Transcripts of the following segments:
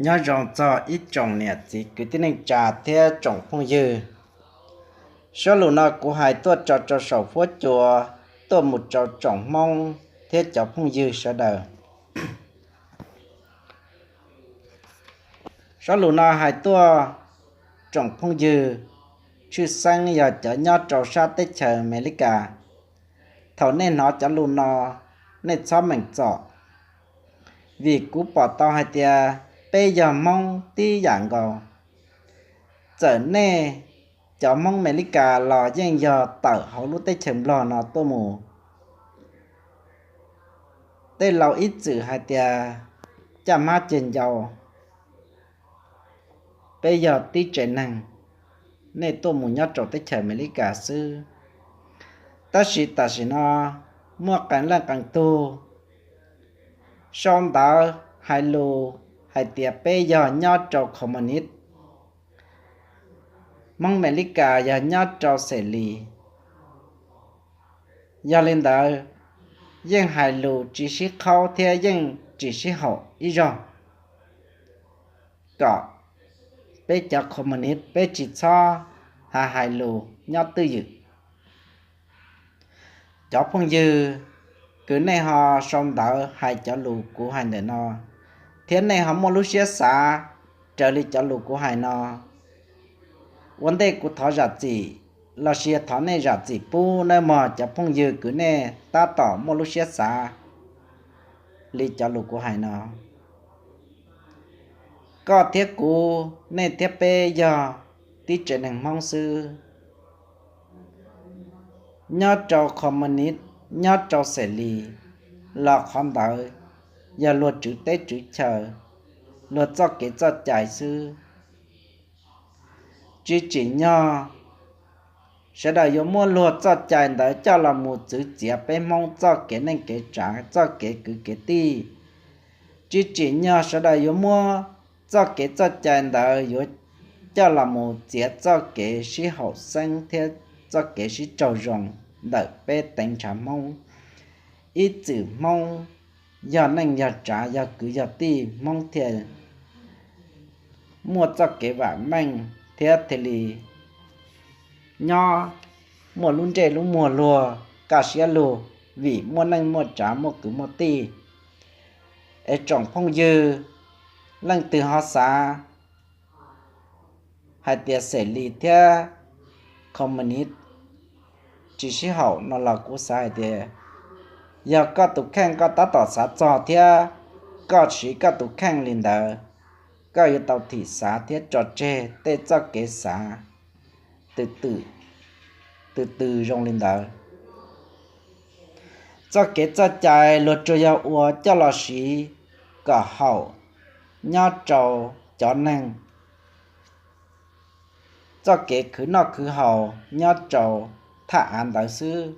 Nyob zoo txog ib tsoom niam txiv kwv tij neej tsa thiab tsoom phooj ywg. Suab lus no kuv hais tuaj tso rau saum huab cua, tuaj mus rau tsoom Hmoob thiab cov phooj ywg sawv daws. Suab lus no hais tuaj tsoom phooj ywg, tshwj xeeb yog cov nyob rau sab teb chaws Amelikas. Thaum nej hnov cov lus no, nej txhob meem txom, vim kuv pom tau hais tias peb yog Hmoob tib yam nkaus. Txawm nej cov Hmoob Amelikas los yeej yog tawm hauv lub teb chaws Nplog no tuaj mus. Tej laus ib txwm hais tias caj hmab ceg ncau, peb yog tib tsev neeg, nej tuaj mus nyob rau teb chaws Amelikas xwb. Tab sis tam sim no muaj qee leej qee tug sau ntawv hais lus hais tias peb yog nyob rau communist, Hmoob Amelikas yog nyob rau xes lis. Yog li ntawd, yeej hais lus tsis sib qhaub thiab yeej tsis sib haum ib zaug, kom peb cov communist peb tsis txhob hais lus nyob twj ywm. Cov phooj ywg, kws nej ho sau ntawv hais cov lus kuv hais ntawm no, thiab nej ho muaj lub siab xav raws li cov lus kuv hais no, ua ntej kuv thov zam txim, los sis thov nej zam txim pub nawb mog cov phooj ywg kws nej tab tom muaj lub siab xav li cov lus kuv hais no. Koj thiab kuv, nej thiab peb yog tib tsev neeg Hmoob xwb. Nyob rau communist, nyob rau xes lis, los qhov ntawd yog luag tswv teb tswv chaw, luag txoj kev txoj cai xwb. Tsis tsim nyog sawv daws yuav muab luag txoj cai ntawd coj los mus txwv txiav peb Hmoob txoj kev neej kev tsav, txoj kev kwv kev tij. Tsis tsim nyog sawv daws yuav muab txoj kev txoj cai ntawd yuav coj los mus txiav txoj kev sib haum xeeb thiab txoj kev sib raug zoo ntawm peb teev ntshav Hmoob. Ib txwm Hmoob yog neej yog tsav, yog kwv yog tij, Hmoob thiaj muaj txoj kev vam meej thiab thiaj li nyob muaj lub ntsej lub muag luag kaj siab lug, vim muaj neej muaj tsav muaj kwv muaj tij. Es tsoom phooj ywg leej twg ho xav hais tias xes lis thiab communist tsis sib haum no los kuv xav hais tias yog koj tus kheej koj tab tom xav txog thiab koj siv koj tus kheej li ntawd, koj yuav tau thim xav thiab tso tseg tej txoj kev xav tw tw zoo li ntawd. Txoj kev txoj cai luag tsuas yog ua coj los siv kom haum nyob rau cov neeg txoj kev khwv noj khwv haus nyob rau thaj av ntawd xwb.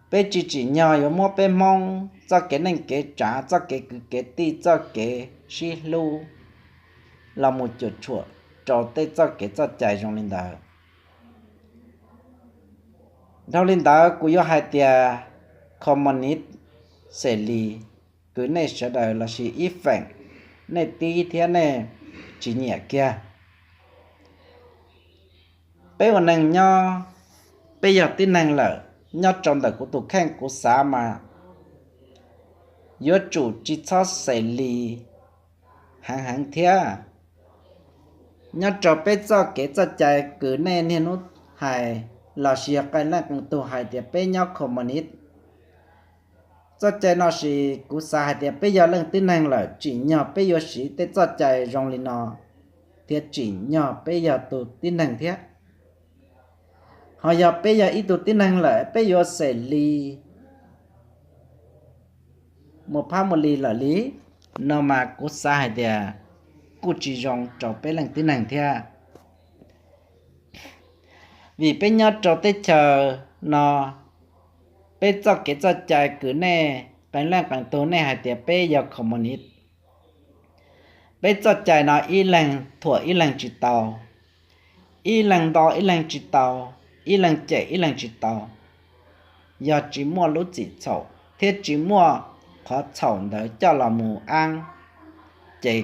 Peb tsis tsim nyog yuav muab peb Hmoob txoj kev neej kev tsav, txoj kev kwv kev tij, txoj kev sib hlub los mus cuam tshuam rau tej txoj kev txoj cai zoo li ntawd. Dhau li ntawd kuv yuav hais tias communist, xes lis, kwv nej sawv daws los sis ib feem nej tib thiab nej tsis nyiam kiag. Peb ua neeg nyob, peb yog tib neeg lawm, nyob rau ntawm kuv tus kheej kuv xav mas yuav tsum tsis txhob xes lis heev heev thiab. Nyob rau peb txoj kev txoj cai kws nej niaj hnub hais los sis yog qee leej qee tug hais tias peb nyob communist, txoj cai no sis kuv xav hais tias peb yog leej tib neeg lawm tsim nyog peb yuav siv tej txoj cai zoo li no, thiab tsim nyog peb yog tus tib neeg thiab. Ho yog peb yog ib tug tib neeg lawm peb yuav xes lis mus phab mus li lawm li no mas kuv xav hais tias kuj tsis zoo rau peb leej tib neeg thiab. Vim peb nyob rau teb chaws no, peb txoj kev txoj cai kws nej qee leej qee tug nej hais tias peb yog communist, peb txoj cai no ib leeg thuam ib leeg tsis tau, ib leeg nto ib leeg tsis tau, ib leeg cem ib leeg tsis tau. Yog tsis muaj lub txim txhaum thiab tsis muaj qhov txhaum ntawd coj los mus ab, ces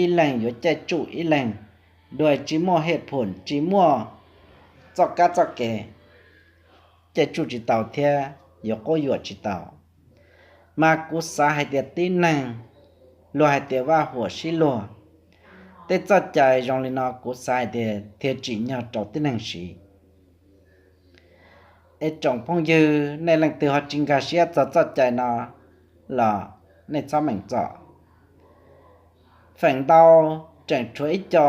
ib leeg yuav caij tsuj ib leeg, dua tsis muaj hej phum, tsis muaj txoj kab txoj kev, caij tsuj tsis tau thiab yuav quab yuam tsis tau. Mas kuv xav hais tias tib neeg, luag hais tias vaj huam sib luag, tej txoj cai zoo li no kuv xav hais tias thiaj tsim nyog rau tib neeg siv. Es tsoom phooj ywg, nej leej twg ho tsis nkag siab txog txoj cai no los nej txhob meem txom. Feem ntau tseem tshuav ib co,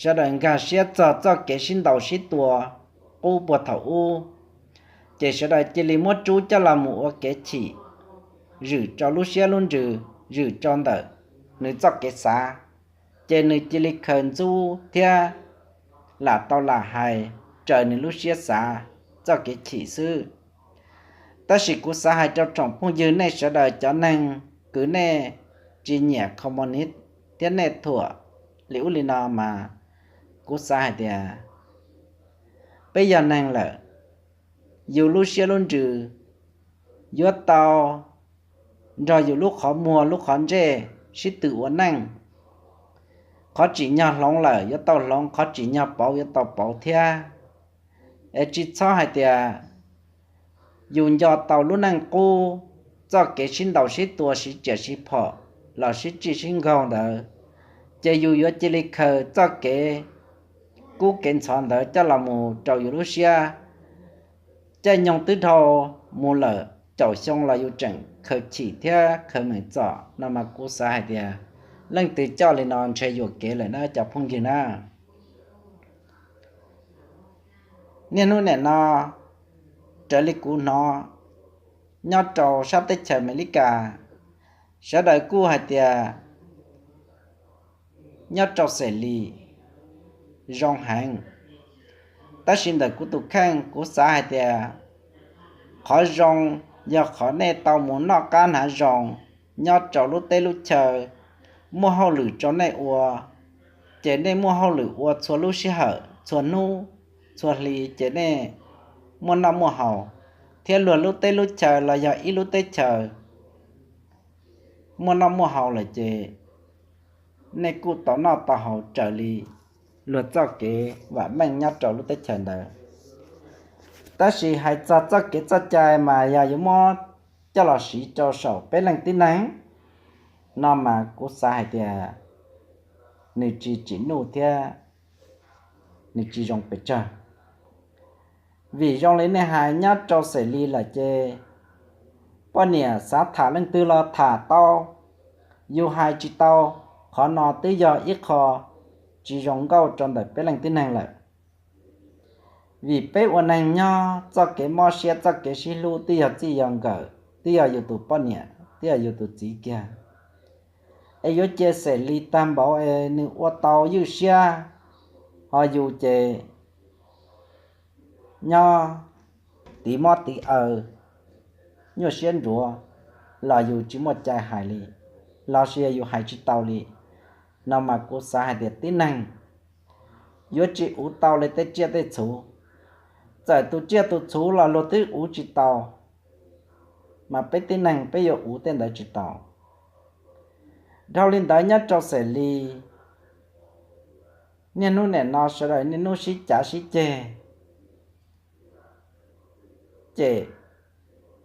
sawv daws nkag siab txog txoj kev sib ntaus sib tua qub puag thaum ub, ces sawv daws cia li muab rub coj los mus ua kev chim, zwm rau lub siab lub ntsws, zwm rau ntawm nws txoj kev xav, ces nws cia li khaws ntxub thiab lam tau lam hais raws nws lub siab xav, txoj kev chim xwb. Tab sis kuv xav hais rau tsoom phooj ywg nej sawv daws cov neeg kwv nej tsis nyiam communist thiab nej thuam li ub li no mas, kuv xav hais tias peb yog neeg lawm, yus lub siab lub ntsws yuav tau nrog yus lub qhov muag lub qhov ntsej sib tw ua neej. Qhov tsim nyog hloov lawm yuav tau hloov, qhov tsim nyog pauv yuav tau pauv thiab. Es tsis txhob hais tias yus nco tau lub neej qub, txoj kev sib ntaus sib tua sib riam sib phom los sib tsij sib nkaug ntawd, ces yus yuav cia li khaws txoj kev kub kev ntxhov ntawd coj los mus rau yus lub siab. Caij nyoog twb dhau mus lawm caum xyoo los yus tseem khaws chim thiab khaws meem txom no mas kuv xav hais tias leej twg coj li no ntshe yuam kev lawm na cov phooj ywg na. Niaj hnub nim no, raws li kuv hnov, nyob rau sab teb chaws Amelikas, sawv daws kuj hais tias nyob rau Xeem Lis zoo heev. Tab sis ntawm kuv tus kheej kuv xav hais tias qhov zoo yog qhov nej tau mus noj qab hnav zoo nyob rau lub teb lub chaw, muaj hauj lwm rau nej ua, ces nej muaj hauj lwm ua txhua lub sij hawm txhua hnub txhua hli ces nej muaj noj muaj haus, thiab luag lub teb lub chaw los yog ib lub teb chaws muaj noj muaj haus lawm ces nej kuj tau noj tau haus raws li luag txoj kev vam meej nyob rau lub teb chaws ntawd. Tab sis hais txog txoj kev txoj cai mas yog yuav muab coj los siv rau saum peb leej tib neeg no mas kuv xav hais tias nws tsis tsim nuj thiab nws tsis zoo pes tsawg. Vim zoo li nej hais nyob rau Xeem Lis lawm ces poj niam xav tham leej twg los tham tau, yus hais tsis tau. Qhov no twb yog ib qho tsis zoo nkauj rau ntawm peb leej tib neeg lawm. Vim peb ua neeg nyob txoj kev mob siab txoj kev sib hlub twb yog txij yog nkawm, twb yog yus tus poj niam twb yog yus tus txiv kiag. Es yuav cia Xeem Lis tag npaum es nws ua tau ywj siab, ho yus ces nyob tiv mob tiv aw, nyuaj siab nruav, los yus tsis muaj cai hais li, los sis yus hais tsis tau li, no mas kuv xav hais tias tib neeg yuav tsis uv tau li tej tsiaj tej txhuv. Txawm tus tsiaj tus txhuv los luag twb uv tsis tau, mas peb tib neeg peb yuav uv tej ntawd tsis tau. Dhau li ntawd nyob rau Xeem Lis, niaj hnub nim no sawv daws niaj hnub sib cav sib ceg, ces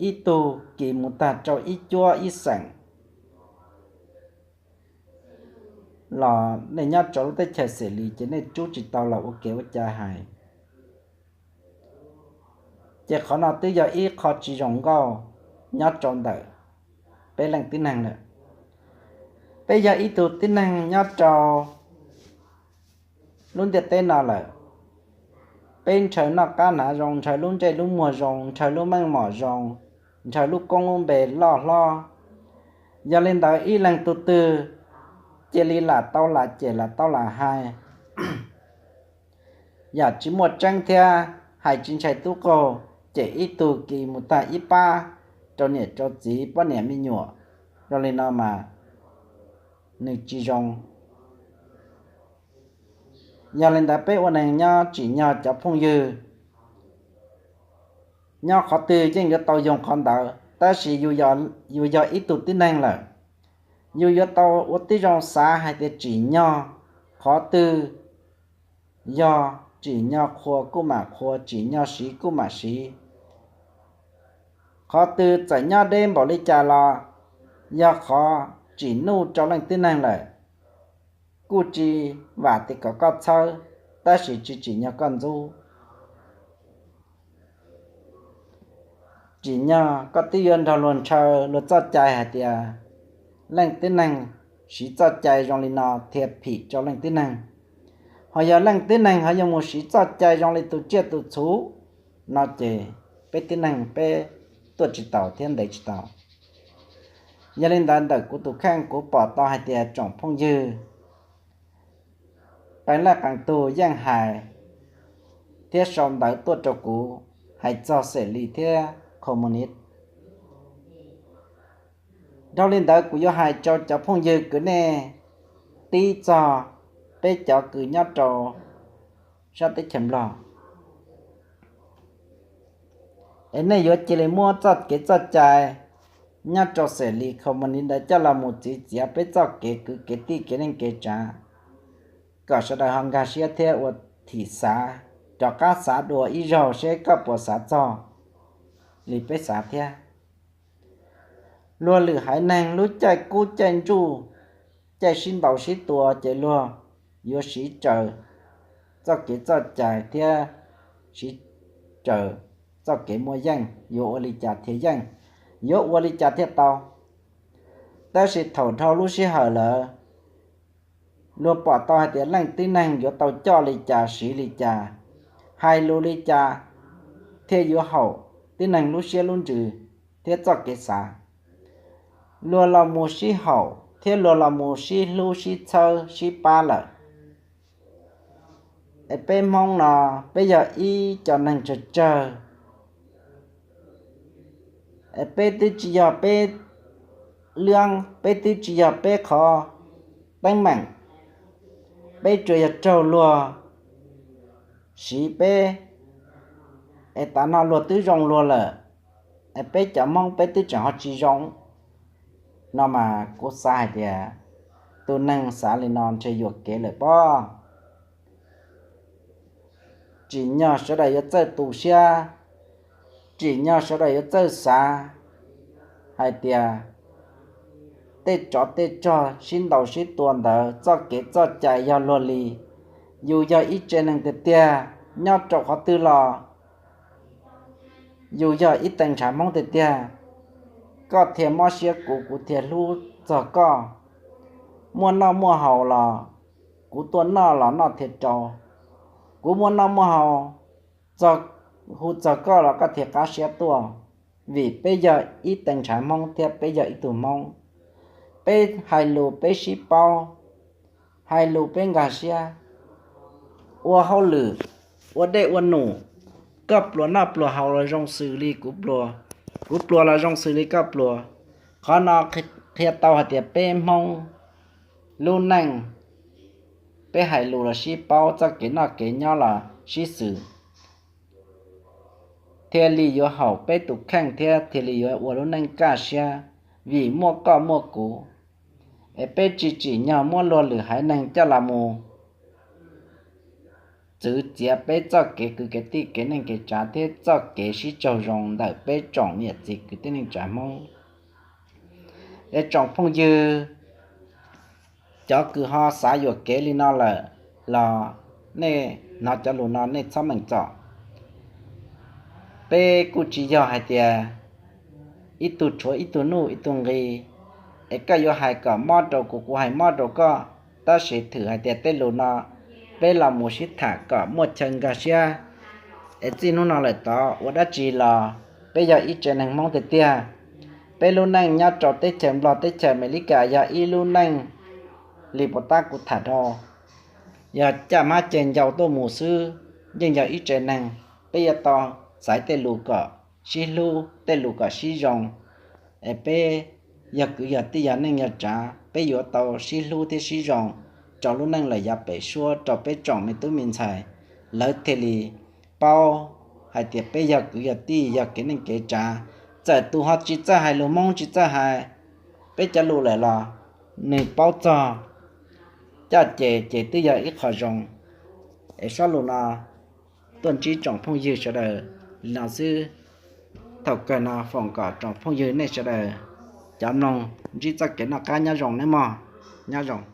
ib tug kis mus tag rau ib cuab ib xeem, los nej nyob rau lub teb chaws Xeem Lis ces nej rub tsis tau los ua kev ua cai hais. Ces qhov no twb yog ib qho tsis zoo nkauj nyob rau ntawm peb leej tib neeg lawm. Peb yog ib tug tib neeg nyob rau lub ntiaj teb no lawm, peb ntshaw noj qab hnav zoo, ntshaw lub ntsej lub muag zoo, ntshaw lub meej mom zoo, ntshaw lub koob lub npe loj hlob. Yog li ntawd ib leeg tug twg cia li lam tau lam cem lam tau lam hais yam tsis muaj tseeb thiab hais tsis ntshai tub qaug, ces ib tug kis mus tag ib pab rau niam rau txiv poj niam me nyuam, zoo li no mas nws tsis zoo. Yog li ntawd peb ua neeg nyob tsim nyog cov phooj ywg, nyob qhov twg yeej yuav tau yoog qhov ntawd, tab sis yus yog ib tug tib neeg lawm, Yus yuav tau ua tib zoo xav hais tias tsim nyog qhov twg yog tsim nyog qhua kuj mam qhua, tsim nyog siv kuj mam siv. Qhov twg txawm nyob deb npaum li cas los yog qhov tsim nuj rau leej tib neeg lawm, kuj tsis vam tias kom koj txhawb, tab sis tsis tsim nyog koj ntxub. Tsim nyog koj twb yuav nrog luag ntshaw luag txoj cai hais tias leej tib neeg siv txoj cai zoo li no thiaj phim rau leej tib neeg. Ho yog leej tib neeg ho yuav mus siv txoj cai zoo li tus tsiaj tus txhu no ces peb tib neeg peb tuaj tsis taus thiab ntev tsis taus. Yog li ntawd ntawm kuv tus kheej kuv pom tau hais tias tsoom phooj ywg qee leej qee tug yeej hais thiab sau ntawv tuaj rau kuv hais txog xes lis thiab kho mus niv. Dhau li ntawd kuv yuav hais rau cov phooj ywg kwv nej tib txog peb cov kws nyob rau sab teb chaws Nplog, es nej yuav cia li muab txoj kev txoj cai nyob rau xes lis kho mus niv ntawd coj los mus txwv txiav peb txoj kev kwv kev tij kev neej kev tsav, kom sawv daws ho nkag siab thiab ua thim xav, rov qab xav dua ib zaug seb koj puas xav txog li peb xav thiab. Luag lwm haiv neeg lub caij kub caij ntsuj, caij sib ntaus sib tua ces luag yuav siv raws txoj kev txoj cai thiab siv raws txoj kev muaj yeej, yuav ua li cas thiaj yeej, yuav ua li cas thiaj tau. Tab sis thaum dhau lub sij hawm lawm, luag pom tau hais tias leej tib neeg yuav tau coj li cas siv li cas, hais lus li cas thiaj yuav haum tib neeg lub siab lub ntsws thiab txoj kev xav. Luag los mus sib haum thiab luag los mus sib hlub sib txhawb sib pab lawm. Es peb Hmoob no peb yog ib co neeg tsawg tsawg, es peb twb tsis yog peb lwm, peb twb tsis yog peb qhov teeb meem, peb tsuas yog raug luag siv peb, es tav no luag twb zoo luag lawm, es peb cov Hmoob peb twb tseem ho tsis zoo no mas kuv xav hais tias tus neeg xav li no ntshe yuam kev lawm pob. Tsim nyog sawv daws yuav txawj tu siab, tsim nyog sawv daws yuav txawj xav hais tias tej tsov tej rog sib ntaus sib tua ntawd txoj kev txoj cai yog luag li. Yus yog ib tsev neeg tiag tiag, nyob rau qhov twg los yus yog ib tee ntshav Hmoob tiag tiag, koj thiaj mob siab kuv, kuv thiaj hlub txog koj. Muaj noj muaj haus los kuv tuaj noj los noj thiaj rau, kuv muaj noj muaj haus hu txog koj los koj thiaj qab siab tuaj, vim peb yog ib tee ntshav Hmoob thiab peb yog ib tug Hmoob. Peb hais lus peb sib paub, hais lus peb nkag siab, ua hauj lwm, ua dej ua num, koj pluas noj pluas haus los zoo xws li kuv pluas, kuv pluas los zoo xws li koj pluas. Qhov no qhia tau hais tias peb Hmoob lub neej, peb hais lus los sib paub, txoj kev noj kev nyob los sib xws, thiaj li yuav haum peb tus kheej thiab thiaj li yuav ua lub neej kaj siab, vim muaj koj muaj kuv. Es peb tsis tsim nyog muab luag lwm haiv neeg coj los mus txwv txiav peb txoj kev kwv kev tij kev neej kev tsav thiab txoj kev sib raug zoo ntawm peb tsoom niam txiv kwv tij neej tsa Hmoob. Es tsoom phooj ywg, cov kws ho xav yuam kev li no lawm los nej hnov cov lus no nej txhob meem txom. Peb kuj tsis yog hais tias ib tug tshuav ib tug nuj ib tug nqi, es koj yuav hais kom mob rau kuv, kuv hais mob rau koj. Tab sis thwm hais tias tej lus no peb los mus sib tham kom muaj chaw nkag siab. Es txij hnub no lawm tod ua dab tsi los peb yog ib tsev neeg Hmoob tiag tiag. Peb lub neej nyob rau teb chaws Nplog teb chaws Amelikas yog ib lub neej li puas tab kuv tham dhau, yog caj hmab ceg ncau tuaj mus xwb, yeej yog ib tsev neeg. Peb yuav tau xaiv tej lus kom sib hlub, tej lus kom sib zoo. Es peb yog kwv yog tij yog neej yog tsav, peb yuav tau sib hlub thiab sib zoo rau lub neej lawm yav pem suab rau peb tsoom me tub me ntxhais, lawv thiaj li paub hais tias peb yog kwv yog tij yog kev neej kev tsav. Txawm tus ho tsis txawj hais lus Hmoob tsis txawj hais peb cov lus lawm los nws paub txog caj ces ces twb yog ib qho zoo. Es zaj lus no tuaj ntsib tsoom phooj ywg sawv daws li no xwb. Thaum kawg no foom kom tsoom phooj ywg nej sawv daws cov mloog ntsib txoj kev noj qab nyob zoo nawb mog. Nyob zoo.